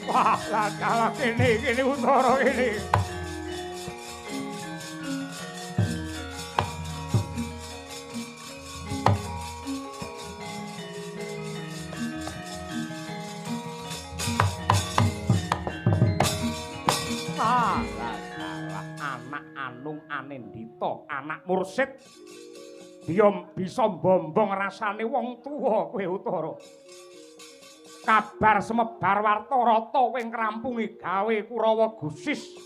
Wah, lah dalah kene kene Utara kene. Ah, lah dalah anak Anung Anindita, anak mursid. Dia bisa mbombong rasane wong tuwa kowe Utara. Kabar semebar warta rata kowe ngrampungi gawe Kurawa Gusis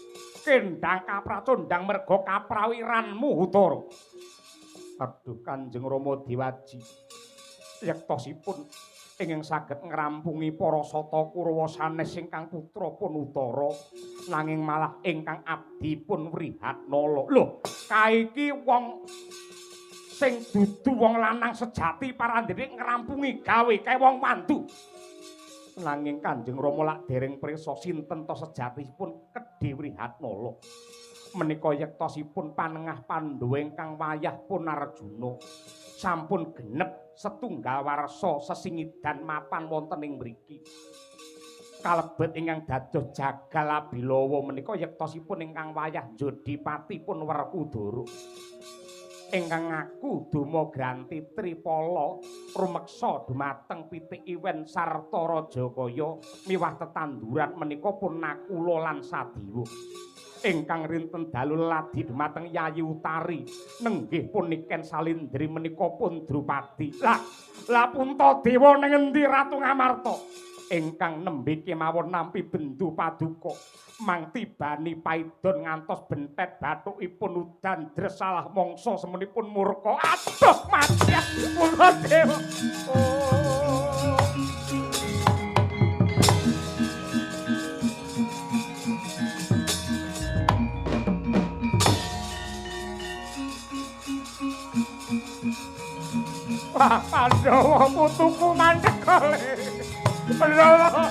kendang kapracondang merga kaprawiranmu Utara. Aduh Kanjeng Rama Dewaji, yektosipun ingkang saged ngrampungi para sata Kurawa sanes ingkang putra pun Utara, nanging malah ingkang abdi pun Wrihatnala. Lho, kae iki wong sing dudu wong lanang sejati parandene ngrampungi gawe kae wong mandu. Nanging Kanjeng Rama lak dereng prisa sinten to sejatipun Kedhe Wrihatnala. Menika yektosipun panengah Pandhawa ingkang wayah pun Arjuna sampun genep setunggal warsa sesingidan mapan wonten ing mriki. Kalebet ingkang dados jagal abilawa menika yektosipun ingkang wayah Jodipati pun Werkudara. Ingkang ngaku duma granti tripala rumeksa dumateng pitik iwen sarta rajakaya miwah tetanduran menika pun Nakula lan Sadiwa. Ingkang rinten dalu ladi dumateng Yayi Utari nenggih pun Niken Salindri menika pun Drupadi. Lah, lah Puntadewa ning endi Ratu Ngamarta? Ingkang nembe kemawon nampi bendu paduka mang tibani paidon ngantos bentet bathukipun udan dres salah mangsa semenipun murka. Aduh mati Puntadewa. Oh. Wah, Pandhawa putuku mandeka le. Pandhawa.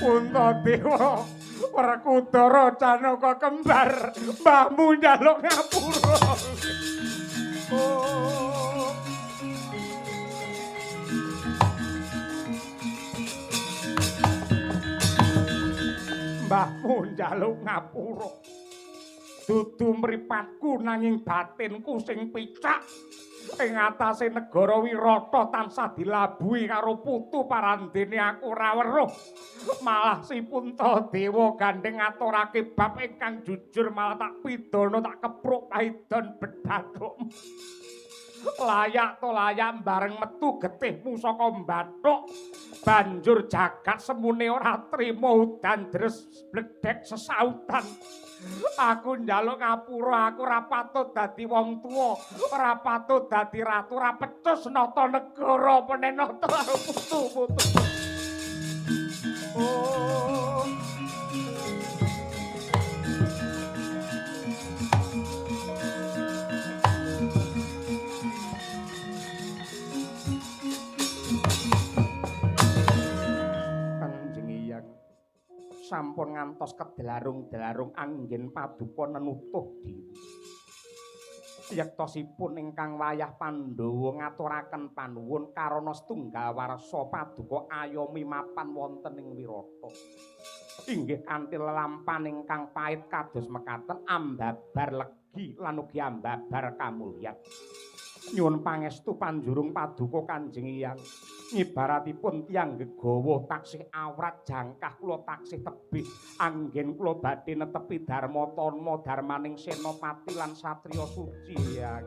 Puntadewa Werkudara Janaka kembar mbahmu njaluk ngapura. Oh. Mbahmu njaluk ngapura. Dudu mripatku nanging batinku sing picak. Ing atase negara Wirata tansah dilabuhi karo putu parandene aku ora weruh. Malah si Puntadewa gandeng ngaturake bab ingkang jujur malah tak pidana tak kepruk paidon bedhathuk. Layak to layak bareng metu getihmu saka mbathuk. Banjur jagat semune ora trima udan dres bledhek sesautan. Aku njaluk ngapura, aku ora patut dadi wong tuwa, ora patut dadi ratu, ora pecus nata negara apa nek nata karo putu-putu. Oh. Kanjeng Hyang sampun ngantos kedelarung-delarung anggen paduka nenutuh dewi. Yektosipun ingkang wayah Pandhawa ngaturaken panuwun karana setunggal warsa paduka ayomi mapan wonten ing Wirata. Inggih kanthi lelampan ingkang pait kados mekaten ambabar legi lan ugi ambabar kamulyan. Nyuwun pangestu panjurung paduka Kanjeng Hyang. Ibaratipun tiyang gegawa taksih awrat jangkah kula taksih tebih anggen kula badhe netepi dharma tana dharmaning senopati lan satriya suci Hyang.